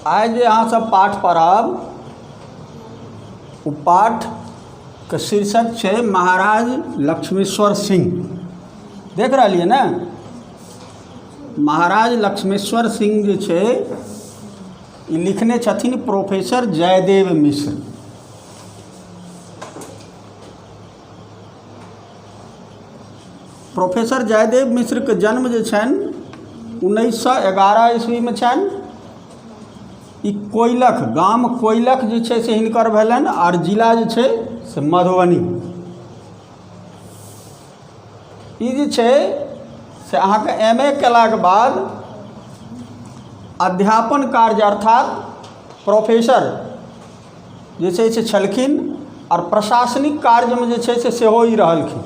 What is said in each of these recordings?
आइ जे अहाँसभ पाठ पढ़ब ओ पाठके शीर्षक छै महाराज लक्ष्मीश्वर सिंह। देख रहलियै ने? महाराज लक्ष्मीश्वर सिंह जे छै ई लिखने छथिन प्रोफेसर जयदेव मिश्र। प्रोफेसर जयदेव मिश्रके जन्म जे छनि 1911 ईस्वीमे छनि। ई कोइलख गाम, कोइलख जे छै से हिनकर भेलनि आओर जिला जे छै से मधुबनी। ई जे छै से अहाँके एम ए केलाके बाद अध्यापन कार्य अर्थात प्रोफेसर जे छै से छलखिन आओर प्रशासनिक कार्यमे जे छै से सेहो ई रहलखिन।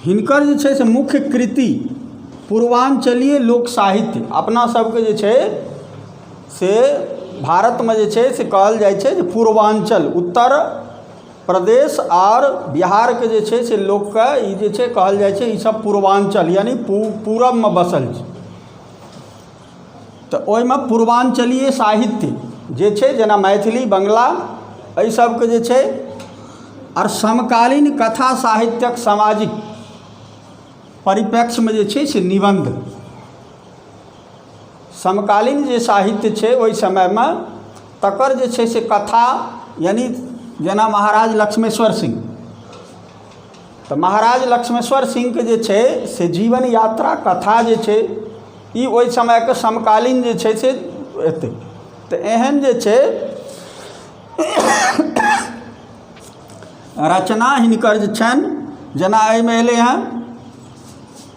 हिनकर जे छै से मुख्य कृति पूर्वाञ्चलीय लोक साहित्य। अपना सबके जे छै से भारतमे जे छै से कहल जाइ छै जे पूर्वाञ्चल, उत्तर प्रदेश आओर बिहारके जे छै से लोकके ई जे छै कहल जाइ छै ईसब पूर्वाञ्चल, यानि पूरबमे बसल छै। तऽ ओहिमे पूर्वाञ्चलीय साहित्य जे छै, जेना मैथिली, बंगला, एहि सबके जे छै आओर समकालीन कथा साहित्यक सामाजिक परिप्रेक्ष्यमे जे छै से निबन्ध, समकालीन जे साहित्य छै ओहि समयमे तकर जे छै से कथा, यानि जेना महाराज लक्ष्मेश्वर सिंह, तऽ महाराज लक्ष्मेश्वर सिंहके जे छै से जीवन यात्रा कथा जे छै ई ओहि समयके समकालीन जे छै से एतै। तऽ एहन जे छै रचना हिनकर जे छनि, जेना एहिमे एलै हँ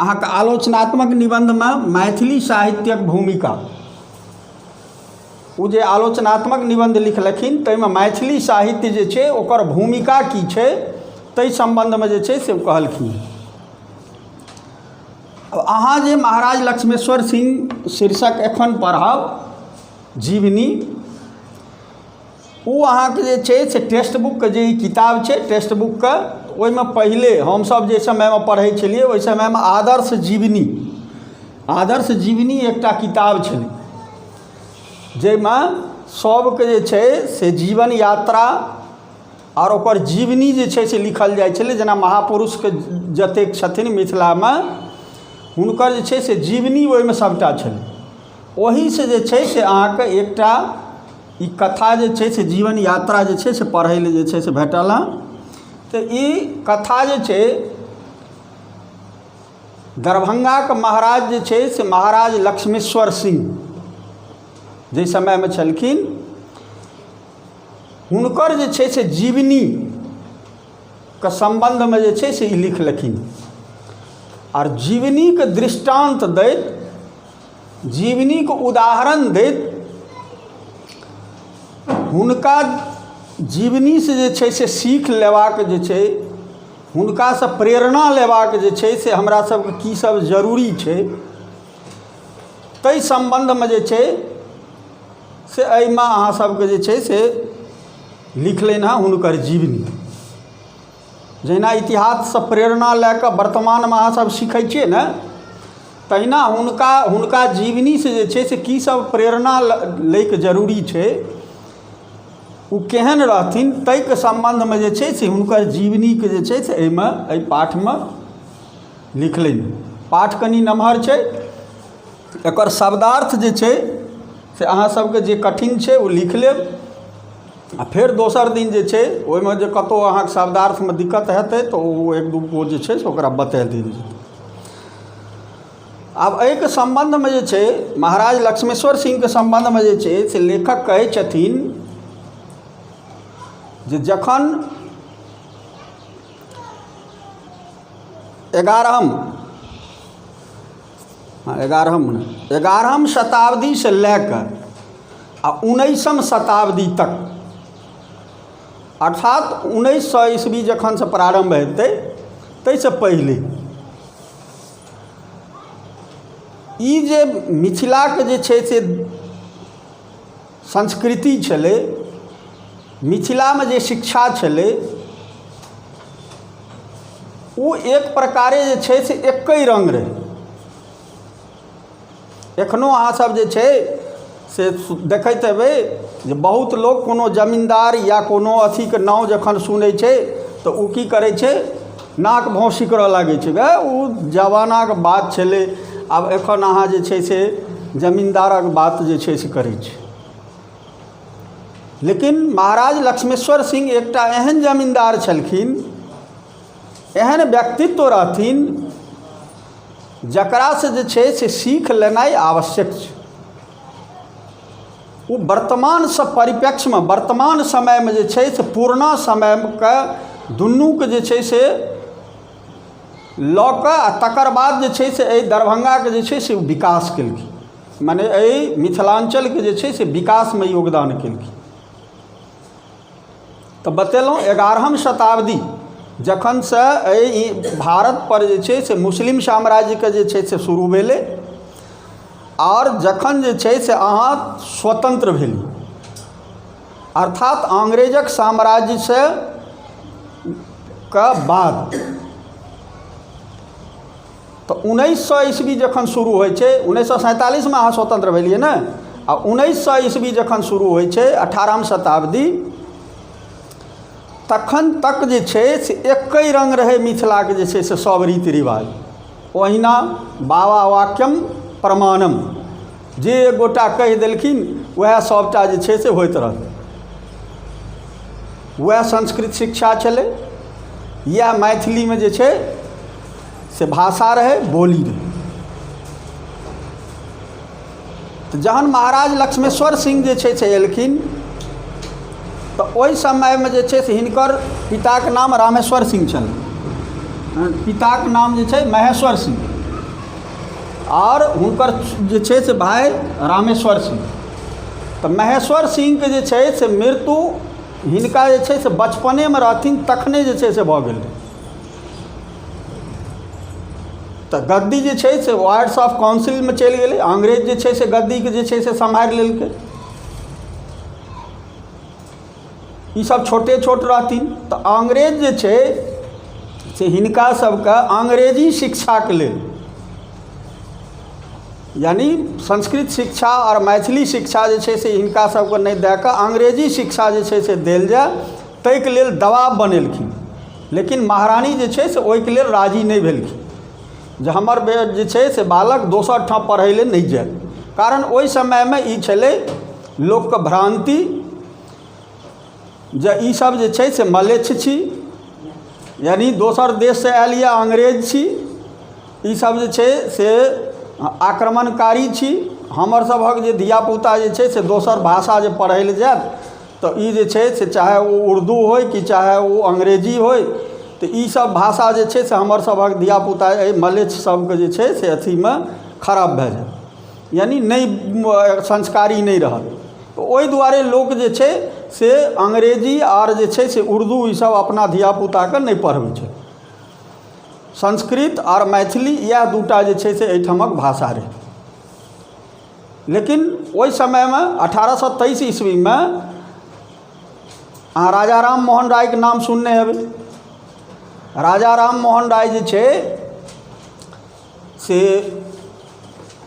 अहाँके आलोचनात्मक निबन्धमे मैथिली साहित्यक भूमिका। ओ जे आलोचनात्मक निबन्ध लिखलखिन ताहिमे मैथिली साहित्य जे छै ओकर भूमिका की छै ताहि सम्बन्धमे जे छै से ओ कहलखिन। आब अहाँ जे महाराज लक्ष्मेश्वर सिंह शीर्षक एखन पढ़ब जीवनी, ओ अहाँके जे छै से टेक्स्ट बुकके जे ई किताब छै टेक्स्ट बुकके, ओहिमे पहिले हमसभ जे समयमे पढ़ै छलियै ओहि समयमे आदर्श जीवनी, आदर्श जीवनी एकटा किताब छलै जाहिमे सभके जे छै से जीवन यात्रा आओर ओकर जीवनी जे छै से लिखल जाइ छलै। जेना महापुरुषके जतेक छथिन मिथिलामे हुनकर जे छै से जीवनी ओहिमे सभटा छलै। ओहीसँ जे छै से अहाँके एकटा ई कथा जे छै से जीवन यात्रा जे छै से पढ़ै लए जे छै से भेटल हँ। तऽ ई कथा जे छै दरभंगाके महाराज जे छै से महाराज लक्ष्मीश्वर सिंह जाहि समयमे छलखिन हुनकर जे छै से जीवनीके सम्बन्धमे जे छै से ई लिखलखिन आओर जीवनीके दृष्टान्त दैत, जीवनीके उदाहरण दैत हुनका जीवनीसँ जे छै से सीख लेबाक जे छै, हुनकासँ प्रेरणा लेबाक जे छै से हमरा सबके की सब जरूरी छै ताहि सम्बन्धमे जे छै से एहिमे अहाँ सबके जे छै से लिखलनि हँ हुनकर जीवनी। जहिना इतिहाससँ प्रेरणा लए कऽ वर्तमानमे अहाँसभ सीखै छियै ने, तहिना हुनका हुनका जीवनीसँ जे छै से की सब प्रेरणा लैके जरूरी छै, ओ केहन रहथिन, ताहिके सम्बन्धमे जे छै से हुनकर जीवनीके जे छै से एहिमे एहि पाठमे लिखलनि। पाठ कनि नमहर छै, एकर शब्दार्थ जे छै से अहाँ सबके जे कठिन छै ओ लिख लेब आ फेर दोसर दिन जे छै ओहिमे जे कतहु अहाँके शब्दार्थमे दिक्कत हेतै तऽ ओ एक दू गो जे छै से ओकरा बता देल जेतै। आब एहिके सम्बन्धमे जे छै महाराज लक्ष्मेश्वर सिंहके सम्बन्धमे जे छै से लेखक कहै छथिन जे जखन 11हम शताब्दीसँ लए कऽ आ 19म शताब्दी तक, अर्थात 1900 ईस्वी जखनसँ प्रारम्भ हेतै ताहिसँ पहिले ई जे मिथिलाके जे छै से संस्कृति छलै, मिथिलामे जे शिक्षा छलै ओ एक प्रकारे जे छै से एके रङ्ग रहै। एखनो अहाँसभ जे छै से देखैत हेबै जे बहुत लोक कोनो जमीन्दार या कोनो अथीके नाम जखन सुनै छै तऽ ओ की करै छै, नाक भौँ सिकरऽ लागै छै। गै, ओ जमानाके बात छलै, आब एखन अहाँ जे छै से जमीन्दारक बात जे छै से करै छी। लेकिन महाराज लक्ष्मेश्वर सिंह एकटा एहन जमीन्दार छलखिन, एहन व्यक्तित्व रहथिन, जकरासँ जे छै से सीख लेनाइ आवश्यक छै। ओ वर्तमानसँ परिप्रेक्ष्यमे, वर्तमान समयमे जे छै से पुरना समयके दुनूके जे छै से लऽ कऽ आ तकर बाद जे छै से एहि दरभङ्गाके जे छै से ओ विकास केलखिन, मने एहि मिथिलाञ्चलके जे छै से विकासमे योगदान केलखिन। तऽ बतेलहुँ, 11म शताब्दी जखनसँ एहि भारतपर जे छै से मुस्लिम साम्राज्यके जे छै से शुरू भेलै आओर जखन जे छै से अहाँ स्वतन्त्र भेली, अर्थात अंग्रेजक साम्राज्यसँ के बाद, तऽ 1900 ईस्वी जखन शुरू होइ छै, 1947मे अहाँ स्वतन्त्र भेलियै ने, आ 1900 ईस्वी जखन शुरू होइ छै, 18म शताब्दी, तखन तक जे छै से एके रङ्ग रहै मिथिलाके जे छै से सब रीति रिवाज। ओहिना बाबा वाक्यम प्रमाणम, जे एक गोटा कहि देलखिन वएह सभटा जे छै से होइत रहलै। वएह संस्कृत शिक्षा छलै, इएह मैथिलीमे जे छै से भाषा रहै, बोली रहै। तऽ जहन महाराज लक्ष्मेश्वर सिंह जे छै से एलखिन, तऽ ओहि समयमे जे छै से हिनकर पिताके नाम रामेश्वर सिंह छलनि, पिताके नाम जे छै महेश्वर सिंह आओर हुनकर जे छै से भाय रामेश्वर सिंह। तऽ महेश्वर सिंहके जे छै से मृत्यु हिनका जे छै से बचपनेमे रहथिन तखने जे छै से भऽ गेल रहै। तऽ गद्दी जे छै से वार्ड्स ऑफ काउंसिलमे चलि गेलै। अंग्रेज जे छै से गद्दीके जे छै से सम्हारि लेलकै। ईसभ छोटे छोट रहथिन तऽ अंग्रेज जे छै से हिनका सबके अंग्रेजी शिक्षाके लेल, यानि संस्कृत शिक्षा आओर मैथिली शिक्षा जे छै से हिनका सबके नहि दए कऽ अंग्रेजी शिक्षा जे छै से देल जाय, ताहिके लेल दबाव बनेलखिन। लेकिन महारानी जे छै से ओहिके लेल राजी नहि भेलखिन जे हमर जे छै से बालक दोसर ठाम पढ़ै लए नहि जायत। कारण ओहि समयमे ई छलै लोकके भ्रान्ति जे ईसभ जे छै से मलेच्छ छी, यानि दोसर देशसँ आयल यए अंग्रेज छी, ईसभ जे छै से आक्रमणकारी छी, हमर सभक जे धियापुता जे छै से दोसर भाषा जे पढ़ै लए जायत तऽ ई जे छै से चाहे ओ उर्दू होइ कि चाहे ओ अंग्रेजी होइ, तऽ ईसभ भाषा जे छै से हमर सभक धियापुता एहि मलेच्छ सभके जे छै से अथीमे खराब भए जायत, यानि नहि संस्कारी नहि रहत। तऽ ओहि दुआरे लोक जे छै से अंग्रेजी आर जे छै से उर्दू ईसभ अपना धियापुताके नहि पढ़बै छै। संस्कृत आर मैथिली इएह दूटा जे छै से एहिठामक भाषा रहै। लेकिन ओहि समयमे 1823 ईस्वीमे, अहाँ राजा राम मोहन रायके नाम सुनने हेबै, राजा राम मोहन राय जे छै से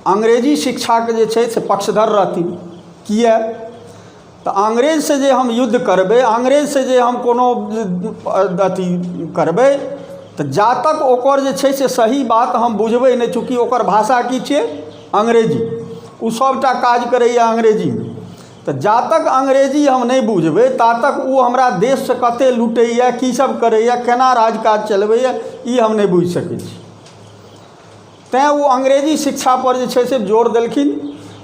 अंग्रेजी शिक्षाके जे छै से पक्षधर रहथिन। किए तऽ अंग्रेजसँ जे हम युद्ध करबै, अंग्रेजसँ जे हम कोनो अथी करबै, तऽ जा तक ओकर जे छै से सही बात हम बुझबै नहि, चूँकि ओकर भाषा की छियै? अंग्रेजी। ओ सभटा काज करैए अंग्रेजीमे। तऽ जा तक अंग्रेजी हम नहि बुझबै ता तक ओ हमरा देशसँ कतेक लूटैए, की सब करैए, केना राजकाज चलबैए, ई हम नहि बुझि सकै छी। तैँ ओ अंग्रेजी शिक्षापर जे छै से जोर देलखिन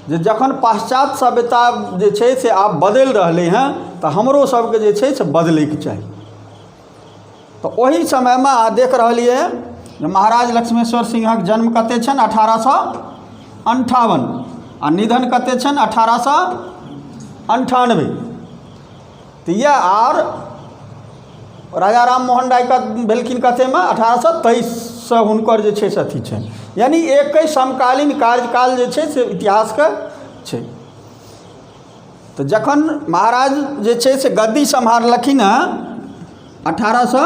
जे जखन पाश्चात्य सभ्यता जे छै से आब बदलि रहलै हँ तऽ हमरो सबके जे छै से बदलैके चाही। तऽ ओहि समयमे अहाँ देख रहलियै हँ जे महाराज लक्ष्मेश्वर सिंहक जन्म कतेक छनि? 1858। आ निधन कतेक छनि? 1898। तऽ इएह। आर राजा राम मोहन रायके भेलखिन कतेमे? 1823सँ हुनकर जे छै से अथी छनि, यानि एके समकालीन कार्यकाल जे छै से इतिहासके छै। तऽ जखन महाराज जे छै से गद्दी सम्हारलखिन हँ 1800